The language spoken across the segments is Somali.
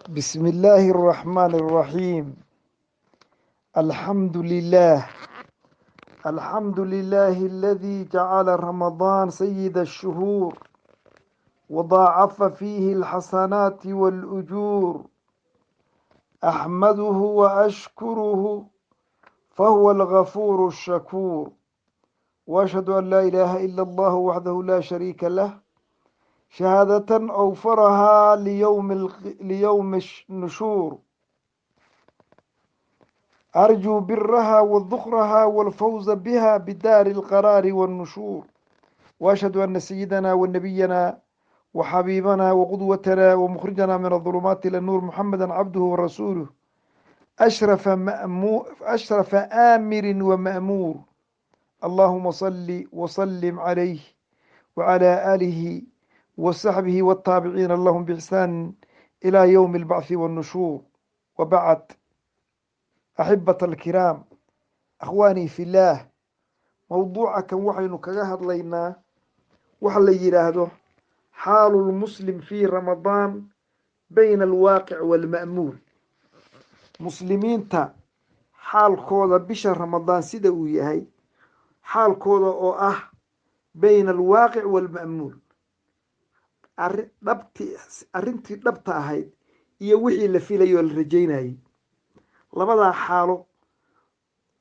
بسم الله الرحمن الرحيم. الحمد لله، الحمد لله الذي جعل رمضان سيد الشهور وضاعف فيه الحسنات والأجور. أحمده وأشكره فهو الغفور الشكور، وأشهد أن لا إله إلا الله وحده لا شريك له، شهادة أوفرها ليوم النشور، أرجو برها وذخرها والفوز بها بدار القرار والنشور. وأشهد أن سيدنا ونبينا وحبيبنا وقدوتنا ومخرجنا من الظلمات إلى النور محمدا عبده ورسوله، أشرف آمر ومأمور. اللهم صل وسلم عليه وعلى آله وصحبه والتابعين لهم بإحسان إلى يوم البعث والنشور. وبعد، أحبة الكرام، أخواني في الله، موضوعك waxaynu kaga hadlaynaa waxa la yidhaahdo حال المسلم في رمضان بين الواقع والمأمول. Muslimiinta xaalkooda bisha Ramadaan sida uu yahay, xaalkooda oo ah bayna alwaaqic waalma'muul, dhabti arrintii dhabta ahayd iyo wixii la filayo oo la rajaynayay, labadaa xaalo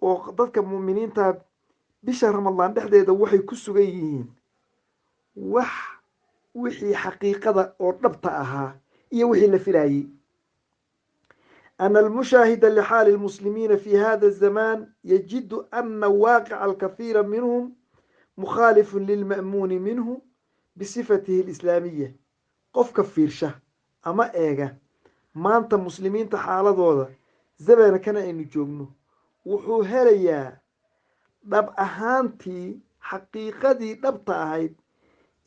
oo dadka mu'miniinta bisha Ramadaan dhexdeeda waxay ku sugan yihiin, wax wixii xaqiiqada oo dhabta ahaa iyo wixii la filayey. أن المشاهد لحال المسلمين في هذا الزمان يجد أن واقع الكثير منهم مخالف للمأمون منه بصفته الإسلامية. Qofka fiirsha ama eega maanta muslimiinta xaaladooda zamanakana aynu joogno, wuxuu helayaa dhab ahaantii xaqiiqadii dhabta ahayd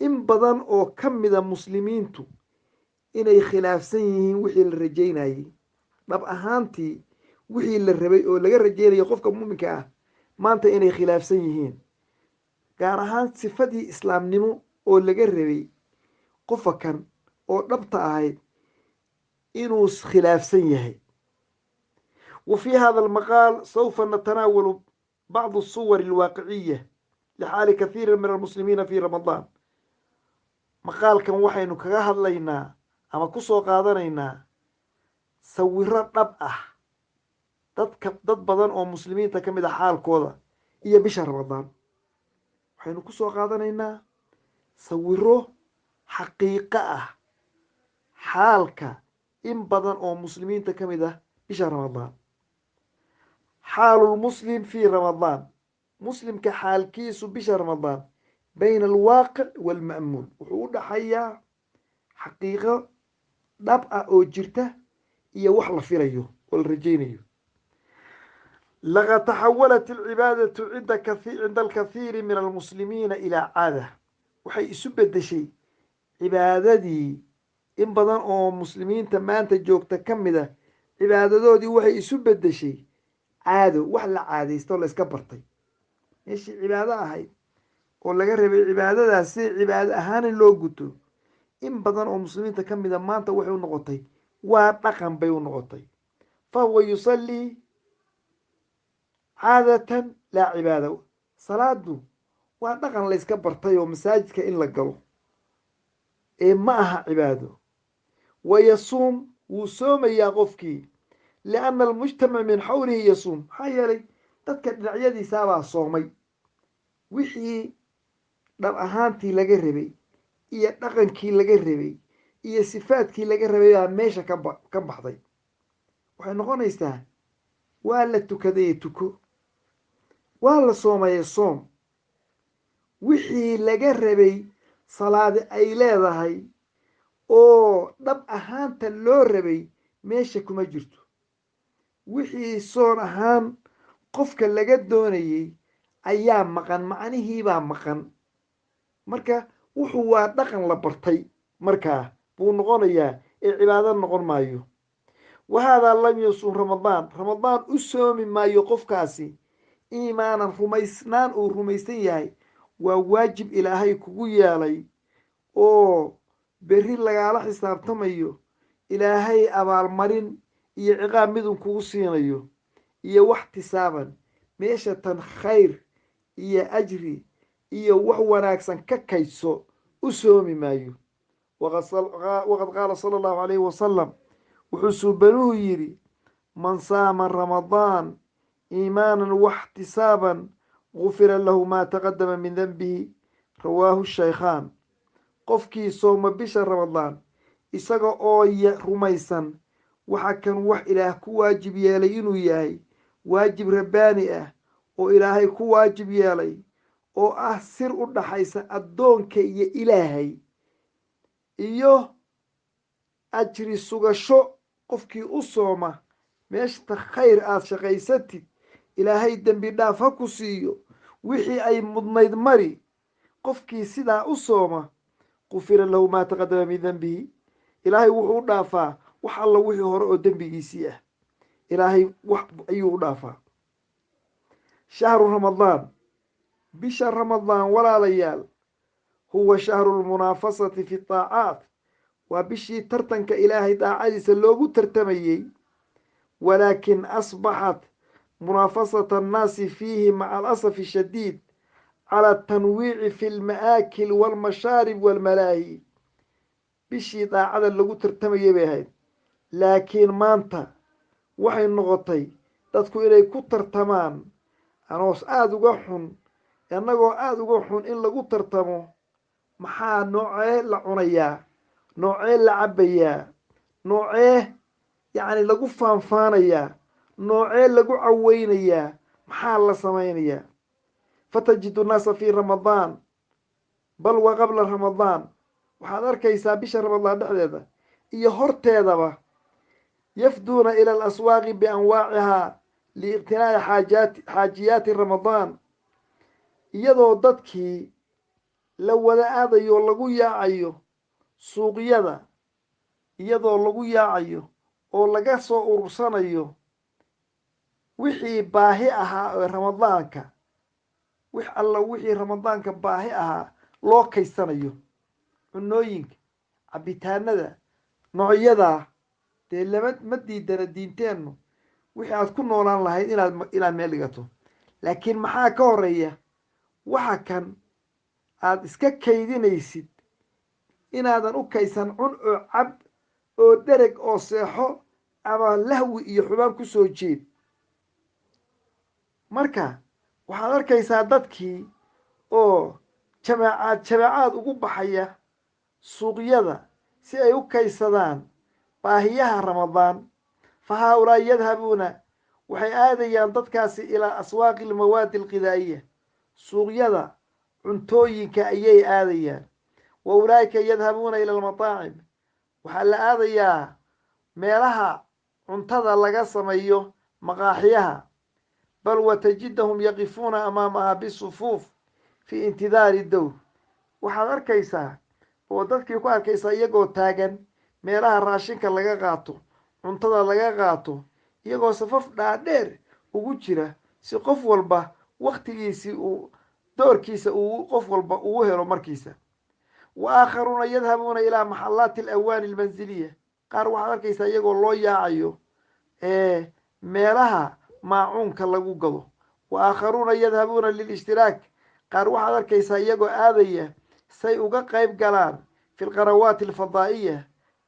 in badan oo ka mida muslimiintu inay khilaafsan yihiin wixii la rajaynayey, dhab ahaantii wixii la rabay oo laga rajaynayo qofka muminka ah maanta inay khilaafsan yihiin, gaar ahaan sifadii islaamnimo oo laga rabay qofa kan oo dhabta ahayd inuu khilaafsan yahay. Wa fii hada almaqaal sawfa natanaawalu bacdu الsuwar alwaaqiciya lixaali kathiiri min almuslimiina fi Ramadaan. Maqaalkan waxaynu kaga hadlaynaa ama ku soo qaadanaynaa sawiro dhab ah dadka, dad badan oo muslimiinta ka mid ah xaalkooda iyo bisha Ramadaan. Waxaynu ku soo qaadanaynaa sawiro xaqiiqo ah xaalka in badan oo muslimiinta ka mid ah bisha Ramadaan. Xaalulmuslim fii Ramadaan, muslimka xaalkiisu bisha Ramadaan bayna alwaaqic waalma'muul, wuxuu u dhaxayaa xaqiiqo dhab ah oo jirta iyo wax la filayo oo la rajaynayo. Laqad taxawalat alcibaadatu cinda alkathiiri min almuslimiina ilaa caada. Waxay isu beddeshay cibaadadii in badan oo muslimiinta maanta joogta ka mid a, cibaadadoodii waxay isu beddeshay caado, wax la caadaysto o la iska bartay. Meeshii cibaado ahayd oo laga rabay cibaadadaas si cibaado ahaan in loo guto, in badan oo muslimiinta ka mida maanta waxay u noqotay waa dhaqan bay u noqotay. Fahuwa yusallii caadatan laa cibaada. Salaadu waa dhaqan la yska bartay oo masaajidka in la galo ee ma aha cibaado. Wa yasuum, wuu soomayaa qofkii, lianna almujtamac min xawlihi yasuum, maxaa yeelay dadka dhinacyadiisaabaa soomay. Wixii dhab ahaantii laga rabay iyo dhaqankii laga rabay iyo sifaadkii laga rabay baa meesha ka baxday. Waxay noqonaysaa waa la tukadaye tuko, waa la soomaye soom. Wixii laga rabay salaadi ay leedahay oo dhab ahaanta loo rabay meesha kuma jirto. Wixii soon ahaan qofka laga doonayey ayaa maqan, macnihiibaa maqan. Marka wuxuu waa dhaqan la bartay markaa buu noqonayaa ee cibaado noqon maayo. Wa haadaa lam yasuum Ramadaan, Ramadaan u soomi maayo qofkaasi iimaanan, rumaysnaan uu rumaysan yahay waa waajib Ilaahay kugu yeelay oo berri lagaala xisaabtamayo. Ilaahay abaalmarin iyo ciqaab midun kugu siinayo, iyo waxtisaaban, meesha tan khayr iyo ajri iyo wax wanaagsan ka kaydso u soomi maayo. Waqad qaala sala allahu calayhi wasalam, wuxuu suubanuhu yidhi: "Man saama Ramadaan iimaanan waxtisaaban gufira lahu maa taqadama min denbihi." Rawaahu shaykhaan. Qofkii sooma bisha Ramadaan isaga oo rumaysan waxa kan wax Ilaah ku waajib yeelay inuu yahay waajib rabbaani ah oo Ilaahay ku waajib yeelay, oo ah sir u dhaxaysa addoonka iyo Ilaahay, iyo ajri sugasho, qofkii u sooma meeshta khayr aada shaqaysatid, Ilaahay dembi dhaaf ha ku siiyo, wixii ay mudnayd mari, qofkii sidaa u sooma, qufira lahu maa taqadama min dembihi, Ilaahay wuxuu u dhaafaa wax alla wixii hore oo dembigiisii ah, Ilaahay wax ayuu u dhaafaa. Shahru Ramadaan, bisha Ramadaan, walaalayaal, huwa shahru lmunaafasati fi taacaat, waa bishii tartanka Ilaahay daacadiisa loogu tartamayey. Walaakin asbaxat munaafasata annaasi fiihi maca alasafi shadiid cala atanwiici fi lma'aakil waalmashaarib waalmalaahi. Bishii daacada lagu tartamayay bay ahayd, laakiin maanta waxay noqotay dadku inay ku tartamaan, anoos aada uga xun, annagoo aada uga xun in lagu tartamo maxaa noocee la cunayaa, noocee la cabbayaa, noocee yacni lagu faanfaanayaa, noocee lagu caweynayaa, maxaa la samaynayaa. Fatajidu nnaasa fii Ramadaan, bal wa qabla Ramadaan, waxaad arkaysaa bisha Ramadaan dhexdeeda iyo horteedaba, yafduuna ila alaswaaqi bianwaacihaa liiqtinaa'i xaajiyaati Ramadaan, iyadoo dadkii la wada aadayo, lagu yaacayo suuqyada, iyadoo lagu yaacayo oo laga soo urursanayo wixii baahi ahaa ee Ramadaanka, wix alla wixii Ramadaanka baahi ahaa loo kaysanayo, cunooyinka, cabitaanada, noocyadaa. Dee lama ma diidana diinteennu wixii aad ku noolaan lahayd inaad meel dhigato, laakiin maxaa ka horeeya? Waxa kan aada iska kaydinaysid inaadan u kaysan cun oo cab oo dhereg oo seexo ama lahwi iyo xubaan ku soo jeed. Marka waxaad arkaysaa dadkii oo jamaacaad jamaacaad ugu baxaya suuqyada si ay u kaysadaan baahiyaha Ramadaan. Fa haa-ulaa'i yadhabuuna, waxay aadayaan dadkaasi, ilaa aswaaqi almawaadi alghidaa'iya, suuqyada cuntooyinka ayay aadayaan. Wa ulaa'ika yadhabuuna ila almataacim, waxaa la aadayaa meelaha cuntada laga sameeyo, maqaaxiyaha. Bal watajidahum yaqifuuna amaamaha bisufuuf fii intidaari dowr, waxaad arkaysaa oo dadkii ku arkaysaa iyagoo taagan meelaha raashinka laga qaato, cuntada laga qaato, iyagoo safaf dhaadheer ugu jira si qof walba waktigiisii uu doorkiisa uu qof walba ugu helo markiisa. Wa aakharuuna yadhabuuna ilaa maxalaati alawaani almanziliya, qaar waxaad arkaysaa iyagoo loo yaacayo ee meelaha maacuunka lagu gado. Wa aakharuuna yadhabuuna lilishtiraak, qaar waxaad arkaysaa iyagoo aadaya say uga qayb galaan fi lqanawaati alfadaa'iya,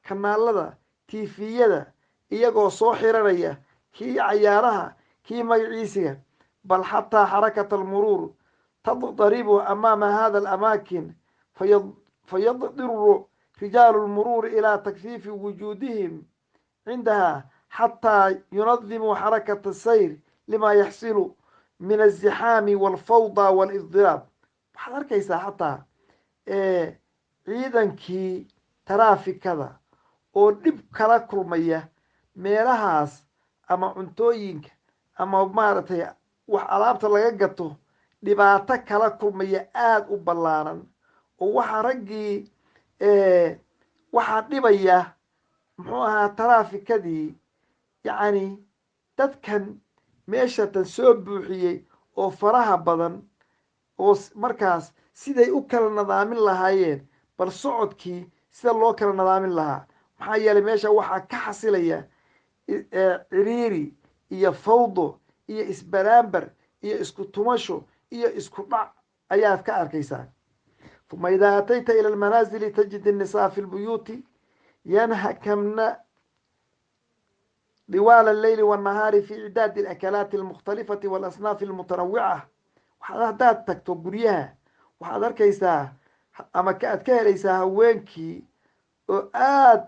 kanaalada tiifiyada, iyagoo soo xiranaya kii cayaaraha, kii magaciisiga. Bal xataa xarakata almuruur tadtaribu amaama hada alamaakin, fayaddiru rijaalu lmuruuri ilaa takfiifi wujuudihim cindaha xataa yunadimuu xarakata asayr lima yaxsilu min azixaami walfawda walidiraab. Waxaad arkaysaa xataa ciidankii taraafikada oo dhib kala kulmaya meelahaas ama cuntooyinka ama maaragtay wax alaabta laga gato, dhibaato kala kulmaya aada u ballaaran, oo waxaa raggii waxaa dhibaya, muxuu ahaa, taraafikadii, yacni dadkan meeshatan soo buuxiyey oo faraha badan, oo markaas siday u kala nadaamin lahaayeen, bal socodkii sida loo kala nadaamin lahaa. Maxaa yeelay meesha waxaa ka xasilaya ciriiri iyo fawdo iyo isbaraambar iyo isku tumasho iyo isku dhac ayaad ka arkaysaa. Uma idaa atayta ila almanaazili tajid innisaa fi lbuyuuti yanhakamna diwaala alleyli wannahaari fi icdaadi alakalaati almukhtalifati waalasnaafi almutanawica. Waxaad haddaad tagto guryaha waxaad arkaysaa ama aad ka helaysaa haweenkii oo aad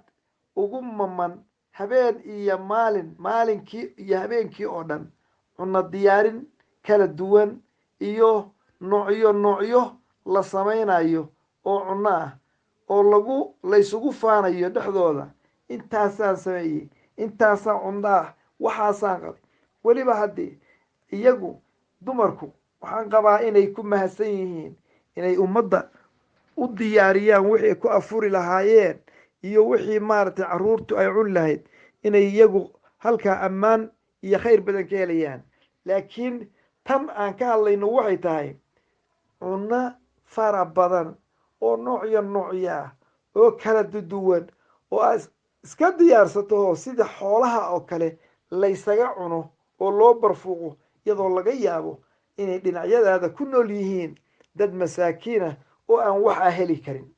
ugu maman habeen iyo maalin, maalinkii iyo habeenkii oo dhan cunno diyaarin kala duwan iyo noocyo noocyo la samaynayo oo cunno ah oo lagu laysugu faanayo dhexdooda. Intaasaan sameeyey, intaasaan cunno ah, waxaasaan qabay. Weliba haddii iyagu dumarku waxaan qabaa inay ku mahadsan yihiin inay ummadda u diyaariyaan wixii ku afuri lahaayeen iyo wixii maaragtay carruurtu ay cuni lahayd, inay iyagu halkaa ammaan iyo khayr badan ka helayaan. Laakiin tan aan ka hadlayno waxay tahay cunno fara badan oo noocyo noocyo ah oo kala duduwan oo aad iska diyaarsato oo sida xoolaha oo kale laysaga cuno oo loo barfuuqo, iyadoo laga yaabo inay dhinacyadaada ku nool yihiin dad masaakiinah oo aan waxaa heli karin.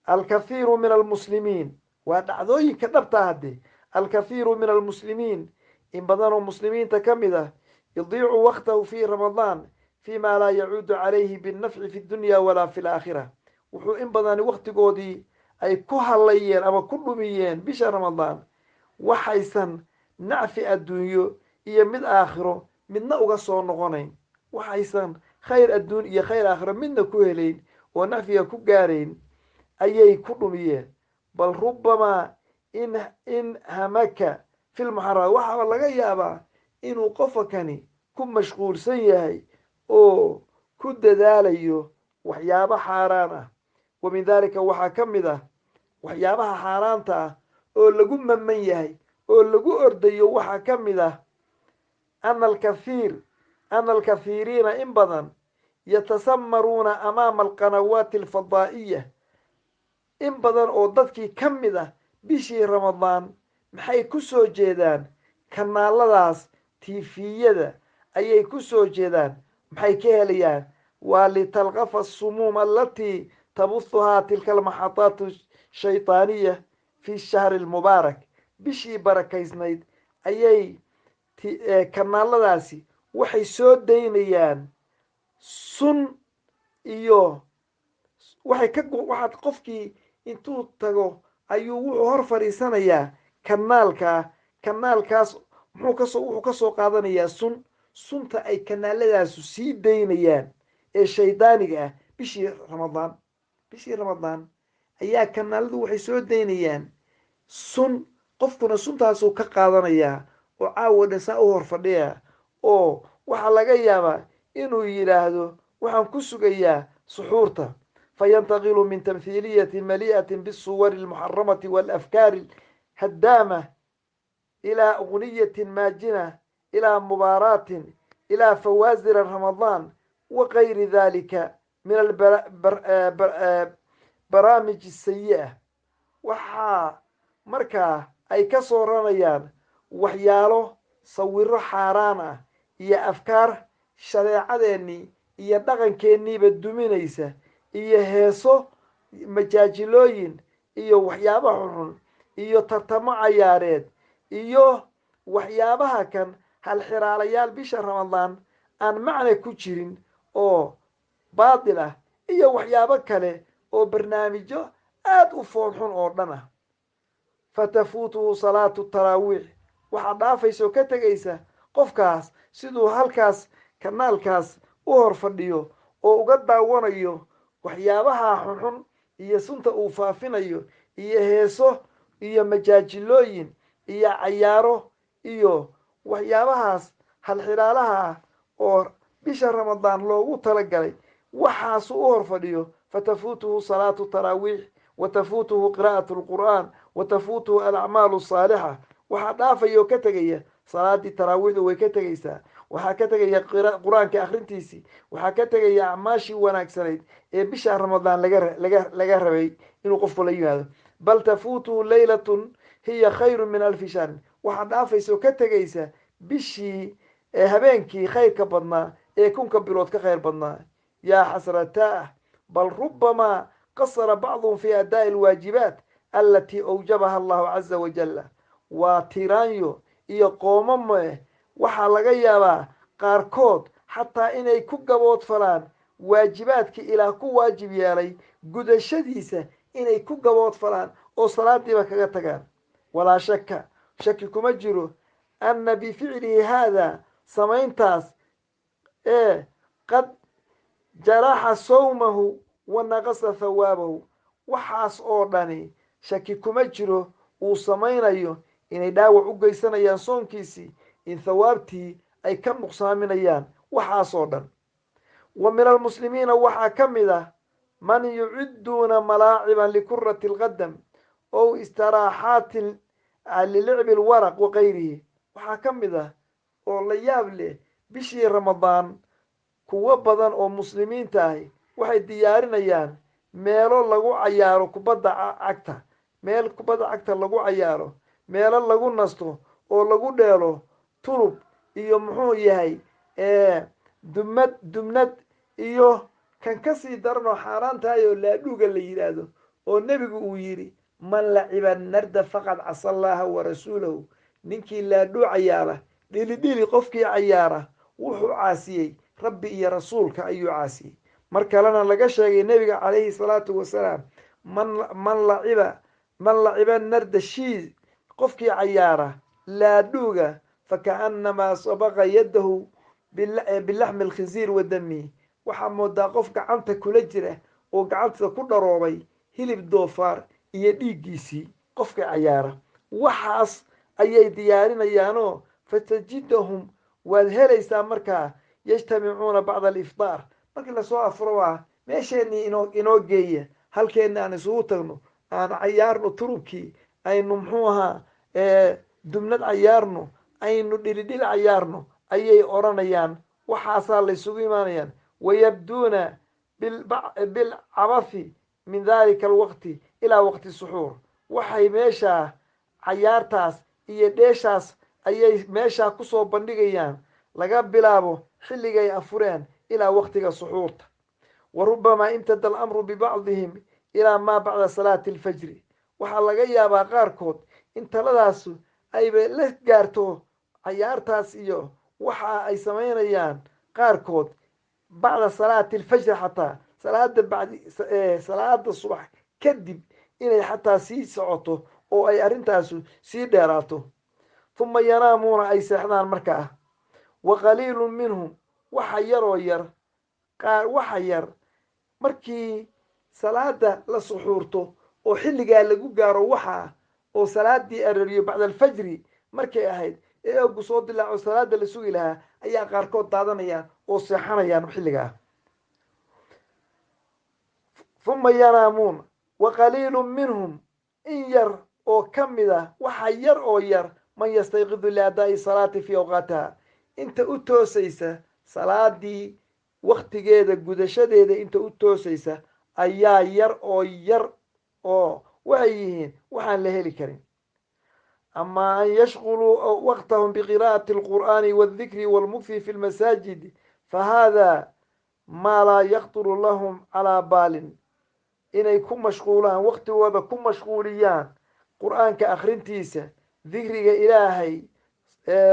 Alkathiiru min almuslimiin, waa dhacdooyinka dhabta haddee. Alkathiiru min almuslimiin, in badanoo muslimiinta ka mid ah, yudiicu waqtahu fi ramadaan fi ma laa yacuudu calayhi binnafci fi dunya walaa fi laakhira. Wuxuu in badani waqtigoodii ay ku hallayeen ama ku dhumiyeen bisha Ramadaan waxaysan nacfi adduunyo iyo mid aakhiro midna uga soo noqonayn, waxaysan khayr adduun iyo khayr aakhiro midna ku helayn oo nacfiga ku gaarayn ayay ku dhumiyeen. Bal rubamaa in hamaka fi lmuxaram, waxaaba laga yaabaa inuu qofka kani ku mashquulsan yahay oo ku dadaalayo waxyaabo xaaraan ah. Wa min daalika waxaa ka mid ah waxyaabaha xaaraanta ah oo lagu maman yahay oo lagu ordayo, waxaa ka mid ah ana alkathiir, ana alkathiiriina, in badan, yatasamaruuna amaama alqanawaati alfadaa'iya. In badan oo dadkii ka mid ah bishii Ramadaan maxay ku soo jeedaan? Kanaaladaas tiifiyada ayay ku soo jeedaan. Maxay ka helayaan? Waa litalqafa asumuum alatii tabuhuhaa tilka almaxataat shaytaaniya fi shahri almubaarak. Bishii barakaysnayd ayay kanaaladaasi waxay soo daynayaan sun iyo waxay ka waxaad qofkii intuu tago ayuu wuxuu hor fadhiisanayaa kanaalkaa. Kanaalkaas muxuu kasoo wuxuu kasoo qaadanayaa sun, sunta ay kanaaladaasu sii daynayaan ee shaydaaniga ah bishii Ramadaan. Bishii Ramadaan ayaa kanaaladu waxay soo daynayaan sun, qofkuna suntaasuu ka qaadanayaa oo caawa dhan saa u hor fadhiya, oo waxaa laga yaabaa inuu yidhaahdo waxaan ku sugayaa suxuurta. Fayantaqilu min tamhiiliyatin mali'atin bisuwari almuxaramati waalafkaari haddaama ilaa ugniyatin maajina, ilaa mubaaraatin, ilaa fawaasira Ramadaan wa gayri dalika min albaraamij asayi'a. Waxaa markaa ay ka soo ranayaan waxyaalo sawiro xaaraan ah iyo afkaar shareecadeennii iyo dhaqankeeniiba duminaysa iyo heeso, majaajilooyin iyo waxyaaba xunxun iyo tartamo cayaareed iyo waxyaabaha kan halxiraalayaal bisha Ramadaan aan macna ku jirin oo baatil ah iyo waxyaabo kale oo barnaamijyo aad u foolxun oo dhan ah. Fatafuutuhu salaatu taraawiix, waxaa dhaafaysa oo ka tegaysa qofkaas siduu halkaas kanaalkaas u hor fadhiyo oo uga daawanayo waxyaabaha xunxun iyo sunta uu faafinayo iyo heeso iyo majaajilooyin iyo cayaaro iyo waxyaabahaas halxiraalaha ah oo bisha Ramadaan loogu talagalay, waxaasuu u hor fadhiyo. Fatafuutuhu salaatu taraawiix wa tafuutuhu qiraa'atu alqur'aan wa tafuutuhu alacmaalu asaalixa. Waxaa dhaafaya oo ka tegaya salaadii taraawiixdu way ka tegaysaa, waxaa ka tegaya qur-aanka akhrintiisii, waxaa ka tegaya acmaashii wanaagsanayd ee bisha Ramadaan laga rabay inuu qofku la yimaado. Bal tafuutuhu leylatun hiya khayru min alfi shahrin. Waxaa dhaafaysa oo ka tegaysa bishii ee habeenkii khayrka badnaa ee 1000-ka bilood ka khayr badnaa. Yaa xasrataah, bal rubamaa qasara bacduhum fi adaa'i alwaajibaat alatii awjabaha allahu caza wajalla. Waa tiraanyo iyo qoomamo. Waxaa laga yaabaa qaarkood xataa inay ku gabood falaan waajibaadkii Ilaah ku waajib yeelay gudashadiisa, inay ku gabood falaan oo salaadiiba kaga tagaan. Walaa shaka, shaki kuma jiro, anna bificlihi haada, samayntaas ee, qad jaraxa sawmahu wa naqasa thawaabahu. Waxaas oo dhani shaki kuma jiro uu samaynayo inay dhaawac u geysanayaan soonkiisii, in thawaabtii ay ka nuqsaaminayaan waxaas oo dhan. Wa min almuslimiina waxaa ka mid ah man yucidduuna malaaciban likurati alqadam ow istiraaxaatin lilicbi alwaraq wa gayrihi. Waxaa ka mid ah oo la yaab leh, bishii Ramadaan kuwo badan oo muslimiinta ahi waxay diyaarinayaan meelo lagu cayaaro kubadda cagta, meel kubadda cagta lagu cayaaro, meelo lagu nasto oo lagu dheelo turub iyo muxuu yahay dumad dumnad iyo kan ka sii daran oo xaaraan tahay oo laadhuuga la yidhaahdo, oo Nebigu uu yidhi: "Man laciba narda faqad casa Allaha wa rasuulahu." Ninkii laadhuu cayaara, dhilidhili qofkii cayaara, wuxuu caasiyey Rabbi iyo rasuulka ayuu caasiyey. Mar kalena laga sheegay Nebiga calayhi salaatu wasalaam: Man laciba narda shii, qofkii cayaara laadhuuga, fakaannamaa sabaqa yadahu bilaxmi alkhinziir wa damihi. Waxaa moodaa qof gacanta kula jira oo gacanta ku dharoobay hilib doofaar iyo dhiiggiisii qofka cayaara. Waxaas ayay diyaarinayaanoo fatajidahum, waad helaysaa markaa, yajtamicuuna bacda aliftaar, markii lasoo afuro, waa meesheenii inoo geeya, halkeenni aan isugu tagno, aan cayaarno turubkii, aynu muxuu ahaa dumnad cayaarno, aynu dhilidhil cayaarno, ayay odhanayaan. Waxaasaa laysugu imaanayaan. Wayabduuna bilcabathi min dalika alwaqti ilaa waqti suxuur. Waxay meeshaa cayaartaas iyo dheeshaas ayay meeshaa kusoo bandhigayaan laga bilaabo xilligay afureen ilaa waqtiga suxuurta. Wa rubamaa imtada alamru bibacdihim ilaa maa bacda salaati alfajri. Waxaa laga yaabaa qaarkood in taladaasu ayba la gaarto cayaartaas iyo waxa ay samaynayaan qaarkood bacda salaati alfajri, xataa salaada bacdi salaada subax kadib inay xataa sii socoto oo ay arrintaasu sii dheeraato. Huma yanaamuuna, ay seexdaan markaa. Wa qaliilu minhum, waxa yaroo yar qaar, waxa yar markii salaada la suxuurto oo xilligaa lagu gaaro waxa oo salaadii arooriyo bacda alfajri markay ahayd ee ogu soo dilaaco, salaada la sugi lahaa, ayaa qaarkood daadanayaan oo seexanayaan xilligaa. Huma yanaamuun. Wa qaliilu minhum, in yar oo ka mid ah, waxa yar oo yar, man yastayqidu liadaa'i salaati fii awqaatiha, inta u toosaysa salaadii waktigeeda gudashadeeda, inta u toosaysa ayaa yar oo yar, oo waxay yihiin waxaan la heli karin. Ama an yashquluu waqtahum biqiraa'ati alqur'aani waaldikri waalmukthi fi lmasaajid, fahada maa laa yakhturu lahum calaa baalin. Inay ku mashquulaan waqtigooda, ku mashquuliyaan Qur'aanka akhrintiisa, dikriga Ilaahay,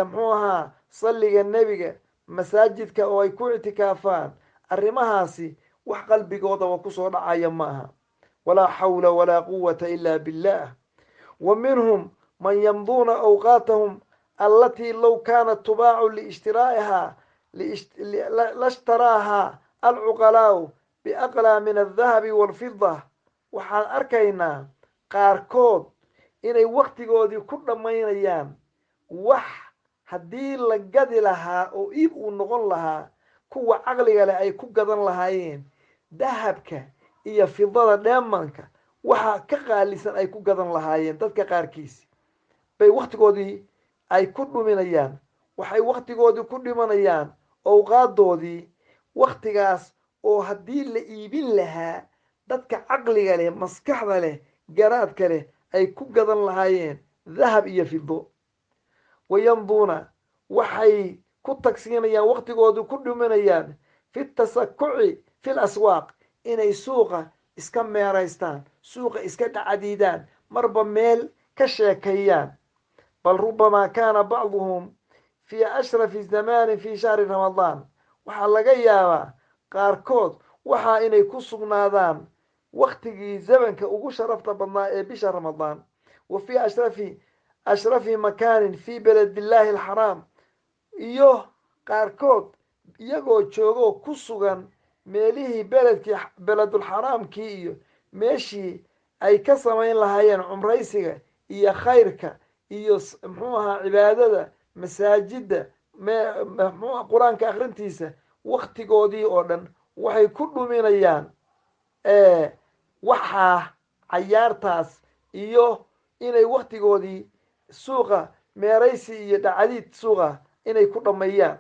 muxuu ahaa, salliga Nebiga, masaajidka oo ay ku ictikaafaan, arrimahaasi wax qalbigoodaba kusoo dhacaya ma aha. Walaa xawla walaa quwata ila billah. Wa minhum man yamduuna awqaatahum allatii low kaanat tubaacu liishtiraa'ihaa lashtaraahaa alcuqalaau biaqlaa min aldahabi waalfida. Waxaan arkaynaa qaarkood inay waktigoodii ku dhammaynayaan wax haddii la gadi lahaa oo iib uu noqon lahaa, kuwa caqliga leh ay ku gadan lahaayeen dahabka iyo fidada, dheemanka waxa ka qaalisan ay ku gadan lahaayeen. Dadka qaarkiis bay waktigoodii ay ku dhuminayaan. Waxay waktigoodii ku dhimanayaan owqaadoodii, waktigaas oo haddii la iibin lahaa dadka caqliga leh, maskaxda leh, garaadka leh ay ku gadan lahaayeen dahab iyo fido. Wayamduuna, waxay ku tagsiinayaan, waqtigoodu ku dhuminayaan, fi tasakuci fi laswaaq, inay suuqa iska meeraystaan, suuqa iska dhacadiidaan, marba meel ka sheekeeyaan. Bal rubamaa kaana bacduhum fii ashrafi zamaanin fi shahri Ramadaan, waxaa laga yaabaa qaarkood waxaa inay ku sugnaadaan waktigii zamanka ugu sharafta badnaa ee bisha Ramadaan, wa fii ashrafi makaanin fii beledillaahi alxaraam, iyo qaarkood iyagoo joogoo ku sugan meelihii beledkii, beledulxaraamkii, iyo meeshii ay ka samayn lahaayeen cumraysiga iyo khayrka iyo muxuu ahaa cibaadada, masaajidda, mxuu Qur-aanka akrintiisa. Waktigoodii oo dhan waxay ku dhuminayaan waxaa cayaartaas iyo inay waktigoodii suuqa meeraysi iyo dhacdiid suuqa inay ku dhammeeyaan.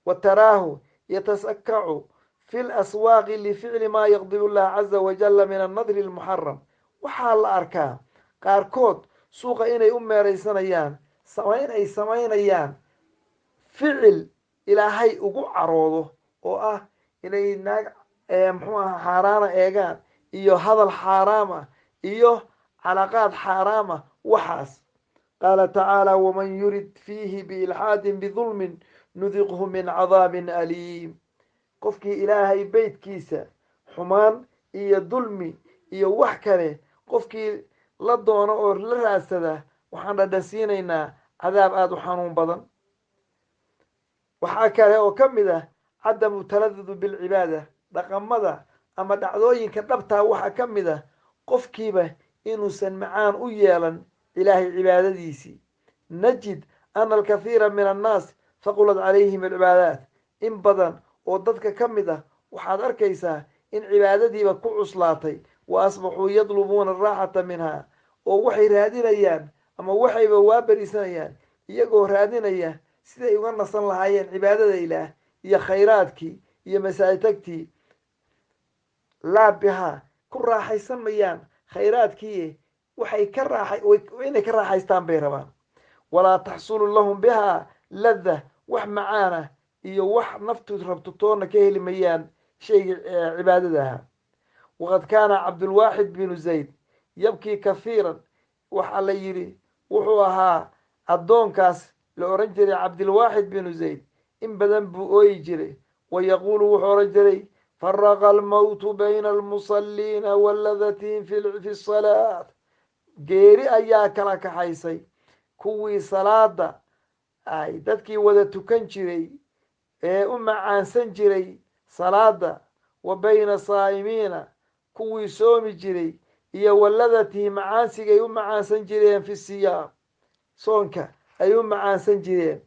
Wa taraahu yatasakacu fi laswaaqi lificli maa yaqdibu llah caza wajalla min annadri almuxaram. Waxaa la arkaa qaarkood suuqa inay u meeraysanayaan samayn ay samaynayaan ficil Ilaahay ugu caroodo, oo ah inay naag muxuu aha xaaraana eegaan, iyo hadal xaaraama, iyo calaqaad xaaraama. Waxaas qaala tacaala: "Waman yurid fiihi biilxaadin bidulmin nudiqhu min cadaabin aliim." Qofkii Ilaahay beytkiisa xumaan iyo dulmi iyo wax kale qofkii la doono oo la raadsada, waxaan dhadhansiinaynaa cadaab aada u xanuun badan. Waxaa kale oo ka mid ah cadamu taladudu bilcibaada. Dhaqamada ama dhacdooyinka dhabtaa waxaa ka mid ah qofkiiba inuusan macaan u yeelan Ilaahay cibaadadiisii. Najid ana alkathiira min annaas haqulat calayhim alcibaadaat. In badan oo dadka ka mid ah waxaad arkaysaa in cibaadadiiba ku cuslaatay. Wa asbaxuu yadlubuuna araaxata minhaa, oo waxay raadinayaan ama waxayba waa berisanayaan iyagoo raadinaya siday uga nasan lahaayeen cibaadada Ilaah iyo khayraadkii iyo masaajitagtii. Laa bihaa, ku raaxaysan mayaan khayraadkii, waxay ka raaxa inay ka raaxaystaan bay rabaan. Walaa taxsulu lahum bihaa ladda, wax macaana iyo wax naftu rabto toona ka heli mayaan shaygii cibaadada ahaa. Waqad kaana Cabdulwaaxid binu Zayd yabkii kahiiran. Waxaa la yidhi wuxuu ahaa addoonkaas la odhan jiray Cabdilwaaxid binu Zayd, in badan buu ooyi jiray. Wa yaquulu, wuxuu odhan jiray: "Faraqa almowtu bayna almusalliina waladatihim fi salaat." Geeri ayaa kala kaxaysay kuwii salaada ay dadkii wada tukan jiray ee u macaansan jiray salaada, wa bayna saa'imiina, kuwii soomi jiray, iyo waladatihi, macaansigay u macaansan jireen, fi siyaam, soonka ay u macaansan jireen.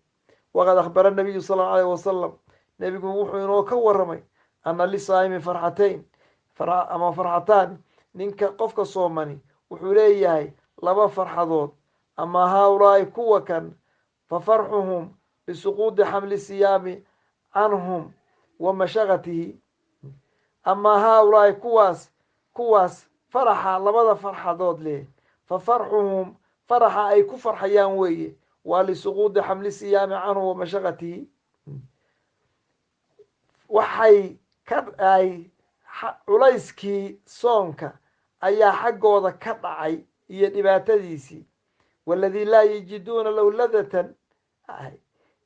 Waqad akhbara nabiyu sal allau alayh wasalam, nebigu wuxuu inoo ka waramay, ana lisaa'imi farxatayn ama farxataan, ninka qofka soomani wuxuu leeyahay laba farxadood. Ama haaulaa'i, kuwa kan, fa farxuhum bisuquudi xamli siyaami canhum wa mashaqatihi. Ama haaulaa'i, kuwaas faraxa labada farxadood leh, fa farxuhum, faraxa ay ku farxayaan weeye, waa lisuquudi xamli siyaami canhum wa mashaqatihi. Waxay ka ay culayskii soonka ayaa xaggooda ka dhacay iyo dhibaatadiisii. Waladii laa yajiduuna low ladatan,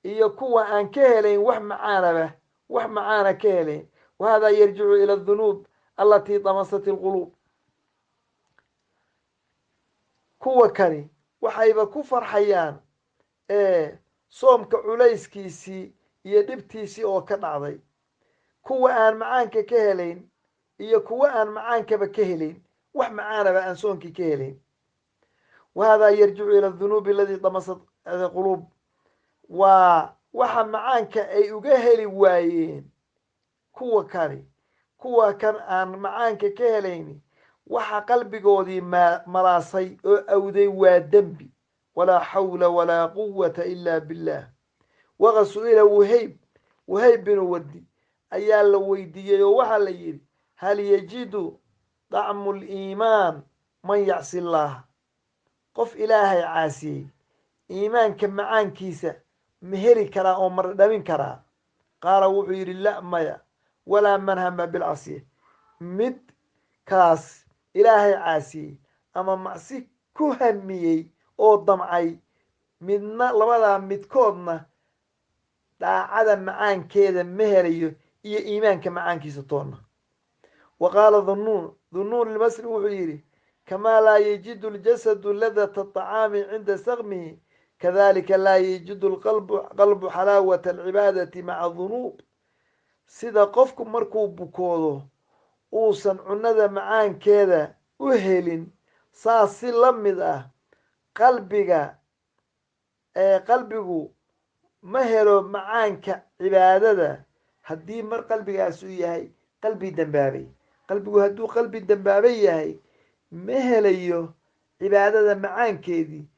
iyo kuwa aan ka helayn wax macaanaba, wax macaana ka helayn. Wahada yarjicu ila adunuub alatii damasat alquluub. Kuwa kani waxayba ku farxayaan soomka culayskiisii iyo dhibtiisii oo ka dhacday. Kuwa aan macaanka ka helayn iyo kuwa aan macaankaba ka helayn, wax macaanaba aan soonkii ka helayn. Wahada yarjicu ila adunuubi aladii damasat quluub. Waa waxa macaanka ay uga heli waayeen kuwa kani, kuwa kan aan macaanka ka helayni, waxa qalbigoodii malaasay oo awday waa dembi. Walaa xawla walaa quwata ila billah. Waqad su-ila Wuhayb, Wuhayb binu Wardi ayaa la weydiiyey, oo waxaa la yidhi: "Hal yajidu dacmu liimaan Man yacsi illaaha, qof Ilaahay caasiyey, iimaanka macaankiisa ma heli karaa oo ma dhadhamin karaa? Qaala, wuxuu yidhi: la, maya. Walaa man hama bilcasiya, mid kaas Ilaahay caasiyey ama macsi ku hamiyey oo damcay midna, labadaa midkoodna daacada macaankeeda ma helayo iyo iimaanka macaankiisa toonna. Wa qaala Dhunnuun, Dhunnuun Ilmasri wuxuu yidhi: kamaa laa yajidu ljasadu ladata aطacaami cinda sakmihi, kadalika laa yajidu qalbu xalaawata alcibaadati maca dunuub. Sida qofku markuu bukoodo uusan cunada macaankeeda u helin, saas si la mid ah qalbiga ee qalbigu ma helo macaanka cibaadada haddii mar qalbigaas uu yahay qalbi dembaabay. Qalbigu hadduu qalbi dembaabay yahay, ma helayo cibaadada macaankeedii.